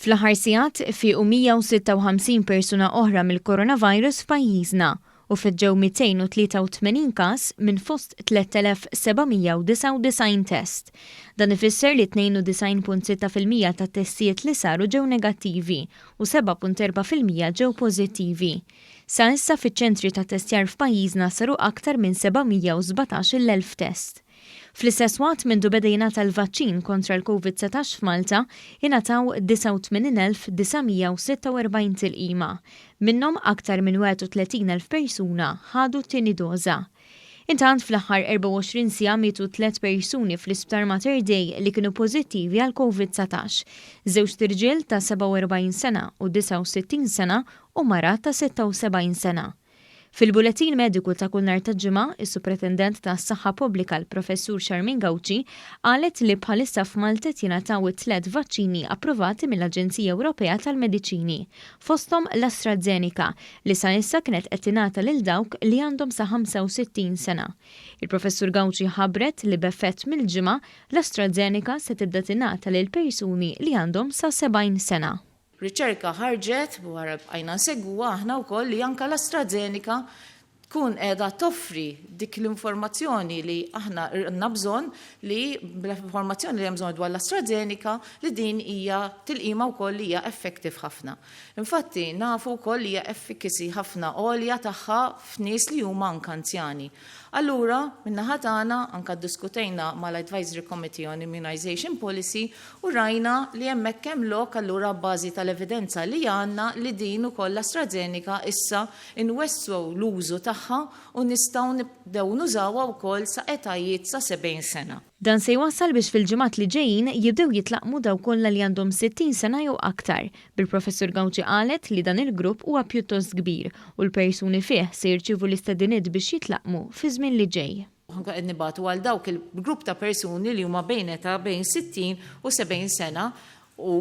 Fl-aħħar sigħat fiequ 156 persuna oħra mill-coronavirus f'pajjiżna u feġġew 283 każ minn fost 3,799 test. Dan ifisser li 92.6% tat-testijiet li saru ġew negattivi u 7.4% ġew pożittivi. Sa issa fiċ-ċentri ta' testjar f'pajjiżna saru aktar minn 717,000 test. Fl-istess waqt mindu beda jingħata l-vaċċin kontra l-Covid-19 f'Malta, ingħataw 89,946 tilqima. Minnhom aktar minn 31,000 persuna ħadu t-tieni doża. Intant fl-aħħar 24 siegħa mietu tliet persuni fl-Isptar Mater Dei li kienu pożittivi għal Covid-19. Żewġt irġiel ta' 47 sena u 69 sena u mara ta' 76 sena. Fil-Bulletin Mediku ta' kull nhar ta' Ġimgħa, is-Supretendent tas-Saħħa Pubblika l-Professur Charmaine Gauci qalet li bħalissa f'Malta qed jingħataw it-tliet vaċċini approvati mill-Aġenzija Ewropea tal-Mediċini, fosthom l-AstraZeneca li sa issa kienet qed tingħata lil dawk li għandhom sa 65 sena. Il-Professur Gauci ħabbret li b'effett mill-Ġimgħa, l-AstraZeneca se tibda tingħata lil persuni li għandhom sa 70 sena. Riċerka ħarġet, wara bqajna nsegwuha aħna wkoll, li anke l-AstraZeneca tkun qiegħda toffri dik l-informazzjoni li aħna għandna bżonn li l-informazzjoni li hemm bżonn dwar l-AstraZeneca li din hija tilqima wkoll li hija effective ħafna. Infatti nafu wkoll li hija efficacy ħafna għolja tagħha f'nies li huma anke anzjani. Allura, min-naħa tagħna, anke ddiskutejna mal-Advisory Committee on Immunization Policy u rajna li hemmhekk hemm lok allura abbażi tal-evidenza li għandna li din ukoll l-AstraZeneca issa nwessgħu l-użu tagħha u nistgħu nibdew nużawha wkoll sa etajiet sa 70 sena. Dan se jwassal biex fil-ġimgħat li ġejjin jibdew jitlaqqmu dawk kollha li għandhom 60 sena jew aktar, bil-Professur Gauci qalet li dan il-grupp huwa pjuttost kbir u l-persuni fih se jirċievu l-istediniet biex jitlaqqmu fiż-żmien li ġej. Aħna qed nibagħtu għal dawk il-grupp ta' persuni li huma bejn età bejn 60 u 70 sena u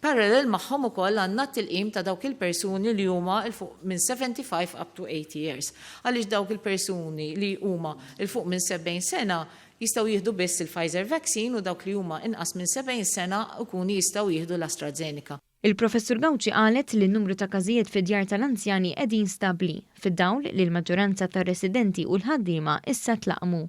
parallel magħhom ukoll għandna t-tilqim ta' dawk il-persuni li huma 'l fuq minn 75 up to 80 years. Għaliex dawk il-persuni li huma 'l fuq minn 70 sena jistgħu jieħdu biss il-Pfizer vaccine u dawk li huma inqas minn 70 sena jkunu jistgħu jieħdu l-AstraZeneca. Il-Professur Gauci qalet li n-numru ta' każijiet fid-djar tal-anzjani qegħdin stabbli, fid-dawl li l-maġġoranza tar-residenti u l-ħaddiema issa tlaqqmu.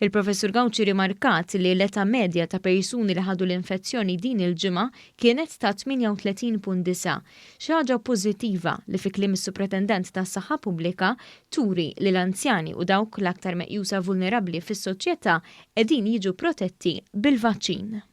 Il-Professur Gauci rimarkat li l-età medja ta' persuni li ħadu l-infezzjoni din il-ġimgħa kienet ta' 38.9, xi ħaġa pożittiva li fi kliem is-Supretendent tas-Saħħa Pubblika turi li l-anzjani u dawk l-aktar meqjusa vulnerabbli fis-soċjetà qegħdin jiġu protetti bil-vaċċin.